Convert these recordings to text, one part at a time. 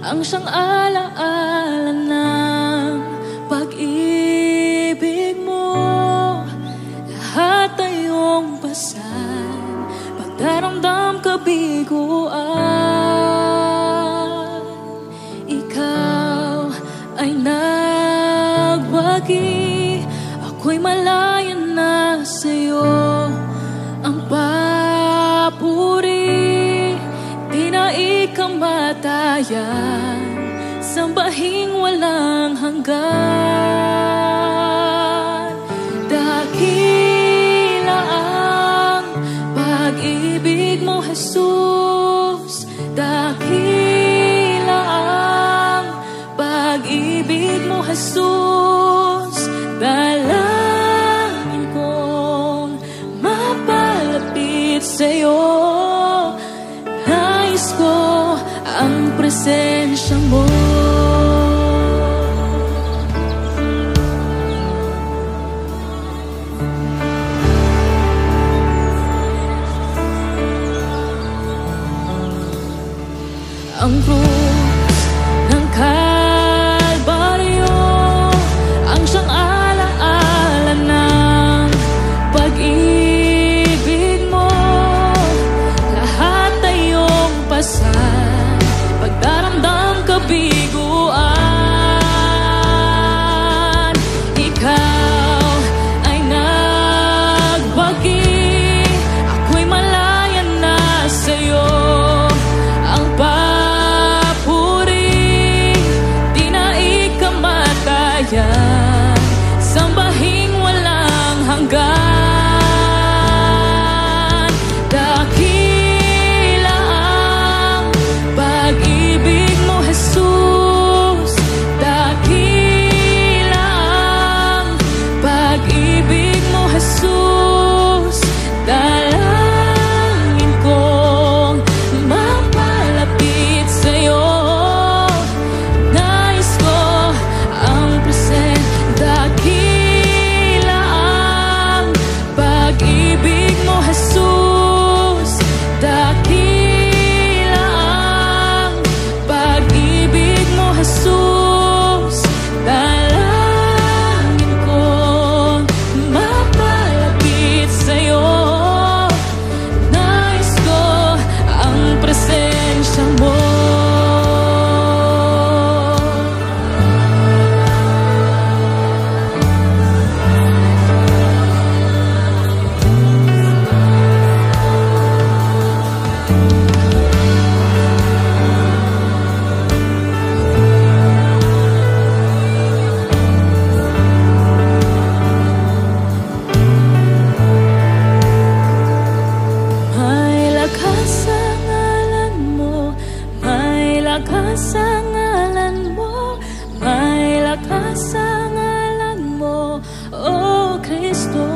Ang siyang alaala ng pag-ibig mo. Lahat ay iyong pasan, pagdaramdam kabiguan. Ikaw ay nagwagi, ako'y malaya na sa'yo. Ang papuri, di na ikamatayan, sambahing walang hanggan. Dakila ang pag-ibig mo, Jesus. Dakila ang pag-ibig mo, Jesus. Dalangin kong mapalapit sa'yo. Nais ko ang presensya mo. Ang krus ng Kalbaryo ang siyang alaala ng pag-ibig mo. Lahat ay iyong pasan, pagdaramdam kabiguan. Ikaw ay nagwagi, ako'y malaya na sa'yo. Ang papuri, di na ikamatayan, sambahing walang hanggan. Dakila ang pag-ibig mo, Jesus. Dakila ang pag-ibig mo, Jesus. Dalangin kong mapalapit sa'yo. Nais ko ang present. Dakila ang pag-ibig mo, Jesus. Dakila ang pag-ibig mo, Jesus. Dalangin kong mapalapit sa'yo. Nais ko ang presensya mo. May lakas sa ngalan mo, may lakas sa ngalan mo, may lakas sa ngalan mo, O Kristo.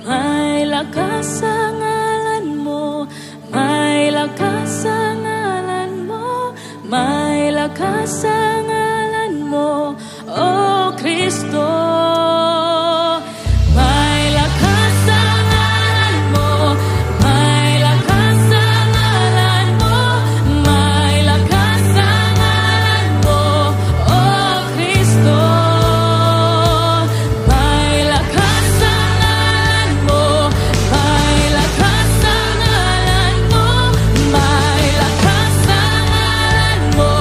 May lakas sa ngalan mo, may lakas sa ngalan mo, may lakas sa ngalan mo, O Kristo. May lakas sa ngalan mo, may lakas sa ngalan mo, may lakas sa ngalan mo, O Kristo. May lakas sa ngalan mo, may lakas sa ngalan mo, may lakas sa ngalan mo,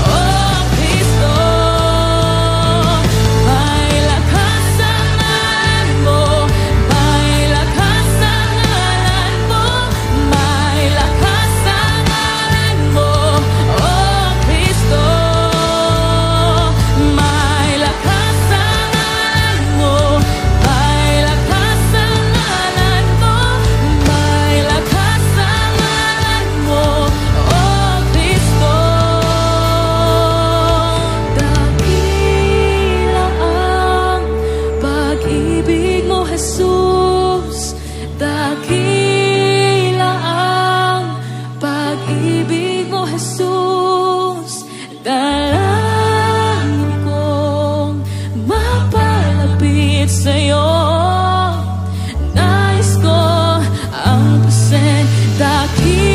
O Kristo. May lakas sa ngalan mo, may lakas sa ngalan mo, may lakas sa ngalan mo, O Kristo. May lakas sa ngalan mo, may lakas sa ngalan mo, may lakas sa ngalan mo, O Kristo. Dakila ang pag-ibig mo, Jesus. Dakila ang pag-ibig mo, Jesus. Dalangin kong mapalapit sa'yo. Nais ko ang present. Dakila